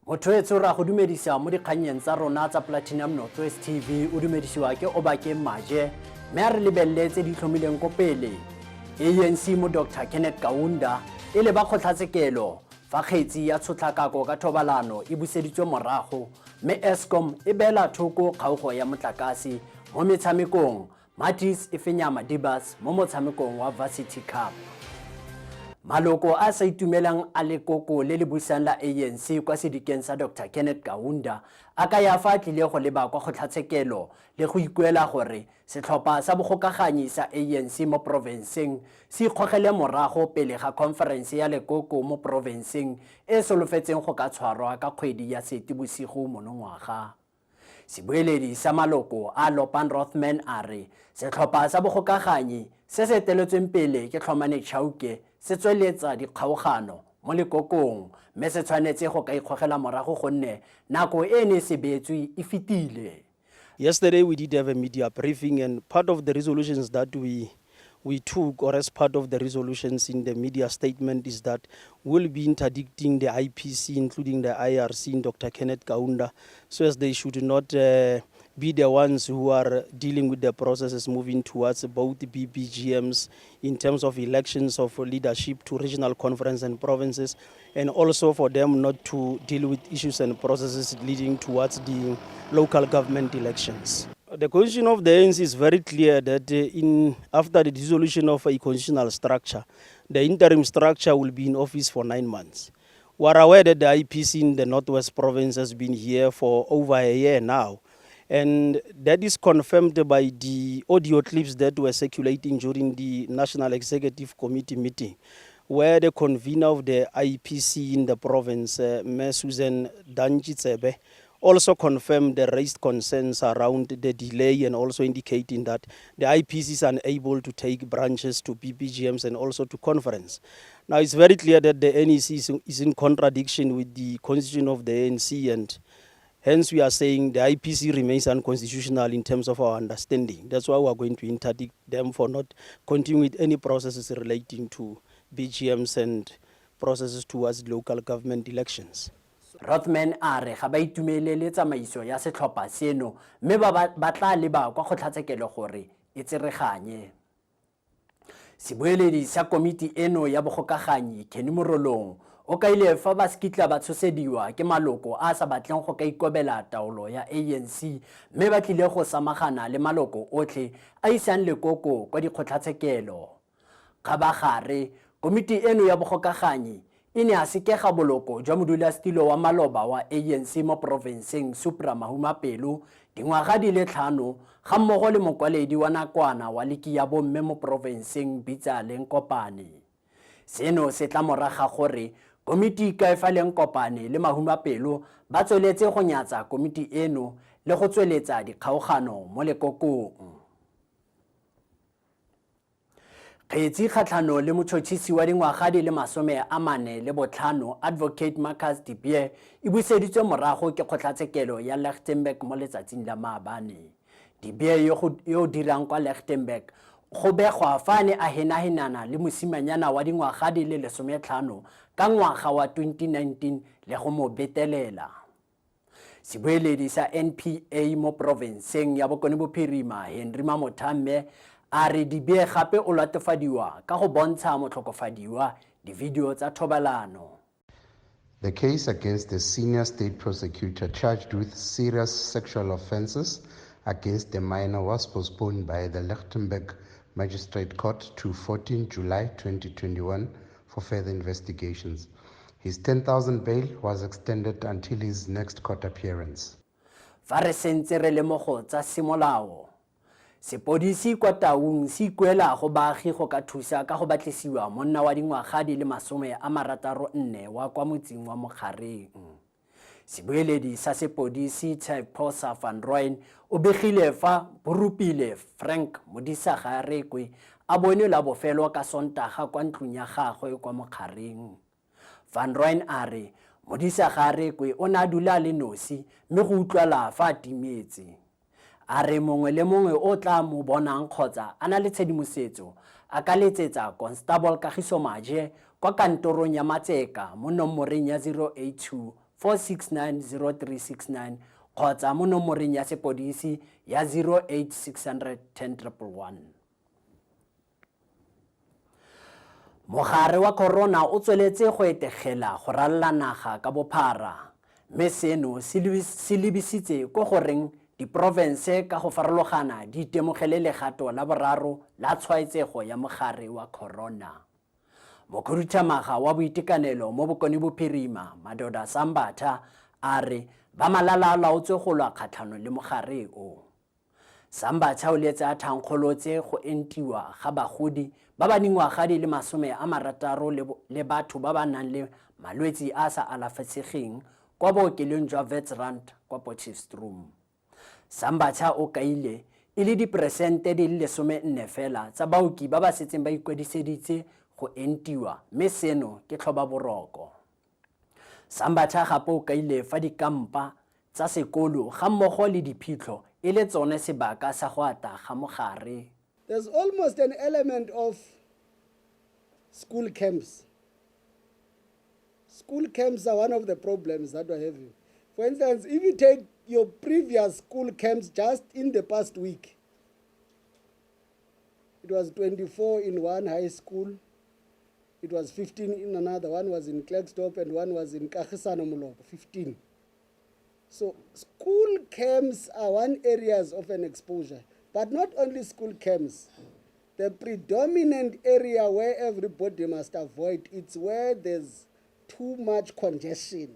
Motho etsho ra go dumedisa mo dikgannyeng tsa rona tsa Platinum Northwest TV o dumedisiwa ke Obakeng Maje mme a re lebelele tse di tlhomileng ko pele. ANC mo Dr Kenneth Kaunda e leba kgotlatshekelo fa kgetsi ya tshotlakako ka thobalano e buseditswe morago mme Eskom e beela thoko kgaogo ya motlakase mo metshamekong Maties e fenya Madibaz mo motshamekong wa Varsity Cup. Maloko a sa itumelang a lekoko le le busang la ANC kwa sedikeng sa Dr Kenneth Kaunda a ka ya fa a tlile go leba kwa kgotlatshekelo le go ikuela gore setlhopha sa bogokaganyi sa ANC mo porofenseng se ikgogele morago pele ga khonferense ya lekoko mo porofenseng e solofetseng go ka tshwarwa ka kgwedi ya Seetebosigo monongwaga. Sebueledi sa maloko a Lopan Rothman a re setlhopha sa bogokaganyi se se eteletsweng pele ke Tlhomane Chauke se tsweletsa dikgaogano mo lekokong mme se tshwanetse go ka ikgogela morago gonne nako e ne e se beetswe e fetile. Yesterday we did have a media briefing and part of the resolutions that we took, or as part of the resolutions in the media statement, is that we'll be interdicting the IPC, including the IRC and Dr. Kenneth Kaunda, so as they should not be the ones who are dealing with the processes moving towards both BPGMs in terms of elections of leadership to regional conference and provinces, and also for them not to deal with issues and processes leading towards the local government elections. The constitution of the ANC is very clear that after the dissolution of a constitutional structure, the interim structure will be in office for 9 months. We are aware that the IPC in the Northwest Province has been here for over a year now, and that is confirmed by the audio clips that were circulating during the National Executive Committee meeting, where the convener of the IPC in the province, Ms. Susan Danchitsebe, also confirmed the raised concerns around the delay and also indicating that the IPC is unable to take branches to BPGMs and also to conference. Now, it's very clear that the NEC is in contradiction with the constitution of the ANC, and hence we are saying the IPC remains unconstitutional in terms of our understanding. That's why we are going to interdict them for not continuing with any processes relating to BGMs and processes towards local government elections. Rothman a re ga ba itumelele tsamaiso ya setlhopha seno mme ba tla leba kwa kgotlatshekelo gore e tsereganye. Sebueledi sa komiti eno ya bogokaganyi Kenny Morolong o kaile fa ba se kitla ba tshosediwa ke maloko a sa batleng go ka ikobela taolo ya ANC mme ba tlile go samagana le maloko otlhe a isang lekoko kwa dikgotlatshekelo. Kgabagare, komiti eno ya bogokaganyi e ne a sekega boloko jwa modulasetilo wa maloba wa ANC mo porofenseng Supra Mahumapelo dingwaga di le 5 ga mmogo le mokwaledi wa nakwana wa liki ya bomme mo porofenseng Bitsa Lenkopane. Seno se tla moraga gore komiti ka e Lenkopane le Mahumapelo ba tsweletse go nyatsa komiti eno le go tsweletsa dikgaogano mo lekokong. Kgetsi kgatlhano le motšhotšhisi wa dingwaga di le 45 Advocate Marcus de Beer e buseditswe morago ke kgotlatshekelo ya Lichtenburg mo letsatsing la maabane. De Beer yo dirang kwa Lichtenburg go begwa fa a ne a henahenana le mosimanyana wa dingwaga di le 15 ka ngwaga wa 2019 le go mo betelela. Sebueledi sa NPA mo porofenseng ya Bokone Bophirima Henry Mamothamme a re De Beer gape o latofadiwa ka go bontsha motlhokofadiwa di-video tsa thobalano. The case against the senior state prosecutor charged with serious sexual offences against the minor was postponed by the Lichtenburg Magistrate Court to 14 July 2021 for further investigations. His 10,000 bail was extended until his next court appearance. Fa re sentse re le mo go tsa semolao, sepodisi kwa Taung se ikuela go baagi go ka thusa ka go batlisiwa monna wa dingwaga di le 64 wa kwa motseng wa Mokgareng. Sebueledi sa sepodisi Tshepo van Rooyen o begile fa Borupile Frank Modisagarekwe a bonwe la bofelo ka Sontaga kwa ntlong ya gagwe kwa Mokgareng. Van Rooyen a re Modisagarekwe o ne a dula le nosi mme go utlwala fa a timetse. A re mongwe le mongwe o tla mo bonang kgotsa a na le tshedimosetso a ka letsetsa Constable Kagiso Maje kwa kantorong ya Matseka mo nomoreng ya 082. 469 0369 kgotsa mo nomoreng ya sepodisi ya 08 610 111. Mogare wa corona o tsweletse go etegela go ralala naga ka bophara, mme seno se lebisitse ko goreng diporofense ka go farologana di itemogele legato la boraro la tshwaetsego ya mogare wa corona. Mokhuduthamaga wa boitekanelo mo Bokone Bophirima, Madoda Sambatha, a re ba malala a laotswe go lwa kgatlhanong le mogare o. Sambatha o letse a thankgolotse go entiwa ga bagodi ba ba dingwaga di le 60 le batho ba ba nang le malwetsi a a sa alafesegeng kwa bookelong jwa Witsrand kwa Potchefstroom. Sambatha o kaile e le diperesente di le 14 fela tsa baoki ba ba setseng ba ikwadiseditse go entiwa mme seno ke tlhobaboroko. Sambatha gape o kaile fa dikampa tsa sekolo gammogo le diphitlho e le tsone sebaka sa go ata ga mogare. There's almost an element of school camps. School camps are one of the problems that we're having. For instance, if you take your previous school camps just in the past week, it was 24 in one high school, it was 15 in another, one was in Klerksdorp and one was in Kagisano Molopo, 15. So school camps are one areas of an exposure, but not only school camps. The predominant area where everybody must avoid, it's where there's too much congestion.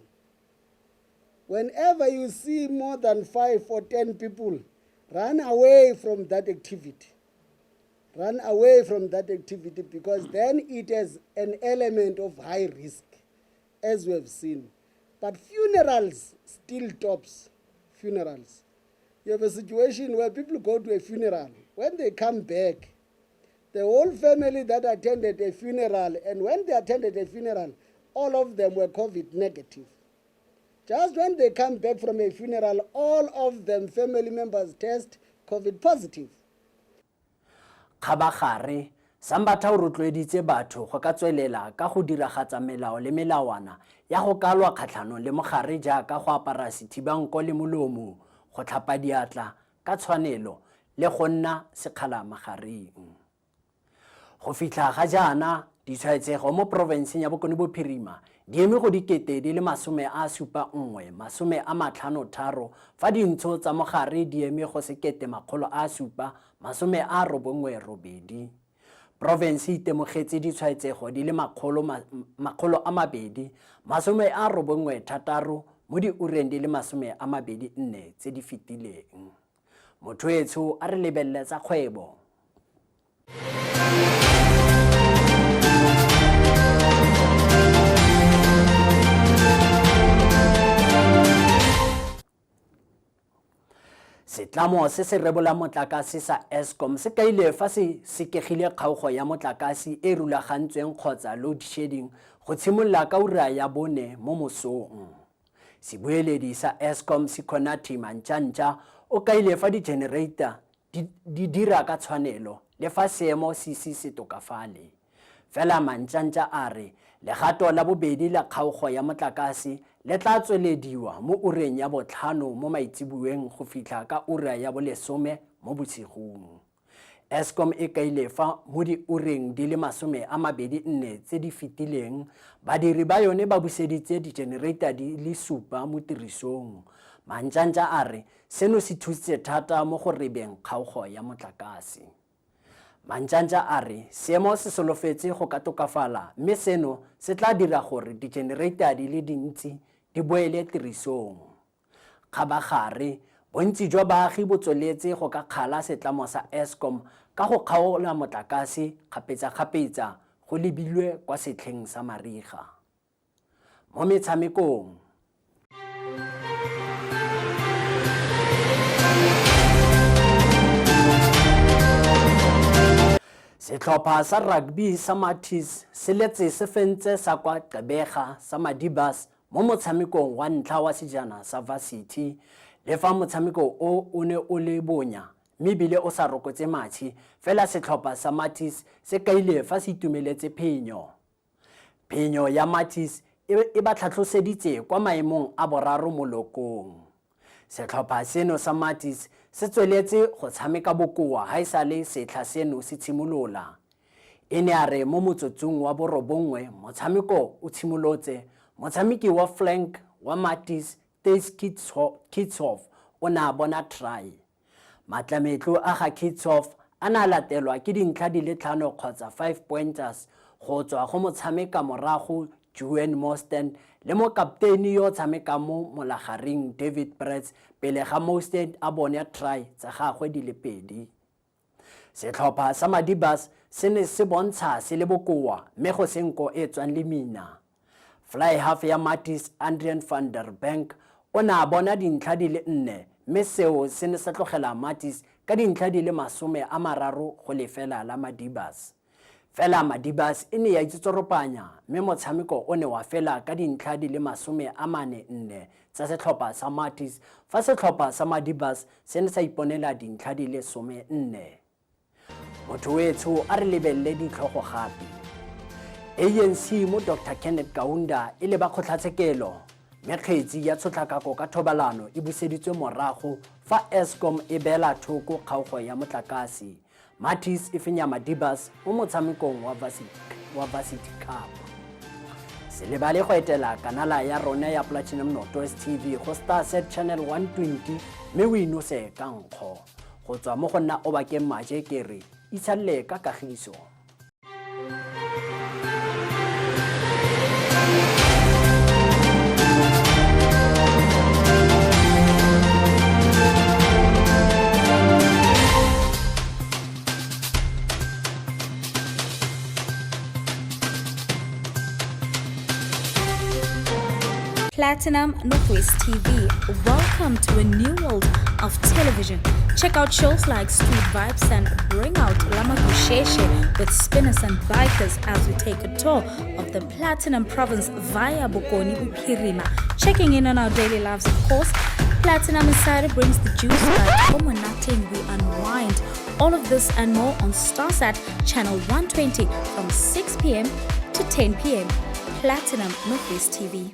Whenever you see more than 5 or 10 people, run away from that activity. Run away from that activity, because then it has an element of high risk, as we have seen. But funerals still tops funerals. You have a situation where people go to a funeral. When they come back, the whole family that attended a funeral, and when they attended a funeral, all of them were COVID negative. Just when they come back from a funeral, all of them family members test COVID positive. Kgabagare, Sambatha o rotloeditse batho go ka tswelela ka go diragatsa melao le melawana ya go ka lwa kgatlhanong le mogare jaaka go apara sethibanko le molomo, go tlhapa diatla ka tshwanelo le go nna sekgala magareng. Go fitlha ga jaana, ditshwaetsego mo porofenseng ya Bokone Bophirima di eme go 71 053 fa dintsho tsa mogare di eme go 1798. Porofense e itemogetse ditshwaetsego di le 296 mo diureng di le 24 tse di fetileng. Motho etsho a re lebelele tsa kgwebo. Setlamo se se rebolang motlakase sa Eskom se kaile fa se sekegile kgaogo ya motlakase e rulagantsweng kgotsa load shedding go tshimolola ka ura ya 4 mo mosong. Sebueledi sa Eskom Sikhonathi Mantšantša o kaile fa di-generator di dira ka tshwanelo le fa seemo se ise se tokafale. Fela Mantšantša a re legato la bobedi la kgaogo ya motlakase le tla tswelediwa mo ureng ya 5 mo maitsiboeng go fitlha ka ura ya bo 10 mo bosigong. Eskom e kaile fa mo diureng di le 24 tse di fetileng, badiri ba yone ba buseditse di-generator di le 7 mo tirisong. Mantšantša a re seno se thusitse thata mo go rebeng kgaogo ya motlakase. Mantšantša a re seemo se solofetse go ka tokafala mme seno se tla dira gore di-generator di le dintsi di boele tirisong. Kgabagare, bontsi jwa baagi bo tsweletse go ka kgala setlamo sa Eskom ka go kgaola motlakase kgapetsakgapetsa go lebilwe kwa setlheng sa mariga. Mo metshamekong, setlhopha sa rugby sa Maties se letse se fentse sa kwa Gqeberha sa Madibaz mo motshamekong wa ntlha wa sejana sa varsity, le fa motshameko o o ne o le bonya mme ebile o sa rokotse matšhe, fela setlhopha sa Maties se kaile fa se itumeletse phenyo. Phenyo ya Maties e ba tlhatlhoseditse kwa maemong a boraro mo lokong. Setlhopha seno sa Maties se tsweletse go tshameka bokoa ha e sale setlha seno se tshimolola. E ne a re mo motsotsong wa borobongwe motshameko o tshimolotse, motshameki wa flank wa Maties Thys Kitshoff o ne a bona try. Matlametlo a ga Kitshoff a ne a latelwa ke dintlha di le tlhano kgotsa 5 pointers go tswa go motshameka morago Juan Mostert le mokapteini yo o tshamekang mo molagaring David Bretz pele ga Mostert a bone try tsa gagwe di le pedi. Setlhopha sa Madibaz se ne se bontsha se le bokoa mme go se nko e tswang lemina. Fly half ya Maties Adrian van der Bank o ne a bona dintlha di le nne mme seo se ne sa tlogela Maties ka dintlha di le 30-0 la Madibaz. Fela Madibaz e ne ya itsotsoropanya mme motshameko o ne wa fela ka dintlha di le 44 tsa setlhopha sa Maties fa setlhopha sa Madibaz se ne sa iponela dintlha di le 14. Motho wetsho, a re lebelele ditlhogo gape. ANC mo Dr Kenneth Kaunda e leba kgotlatshekelo mme kgetsi ya tshotlakako ka thobalano e buseditswe morago fa Eskom e beela thoko kgaogo ya motlakase. Maties e fenya Madibaz mo motshamekong wa Varsity Cup. Se lebale go etela kanala ya rona ya Platinum Northwest TV go StarSat Channel 120 mme o inose ka nkgo. Go tswa mo go nna Obakeng Maje ke re itshalle ka kagiso. Platinum Northwest TV. Welcome to a new world of television. Check out shows like Street Vibes and Bring Out Lama Kusheshe with spinners and bikers as we take a tour of the Platinum Province via Bokone Bophirima. Checking in on our daily lives, of course. Platinum Insider brings the juice, but Omonating we unwind. All of this and more on StarSat Channel 120 from 6 p.m. to 10 p.m. Platinum Northwest TV.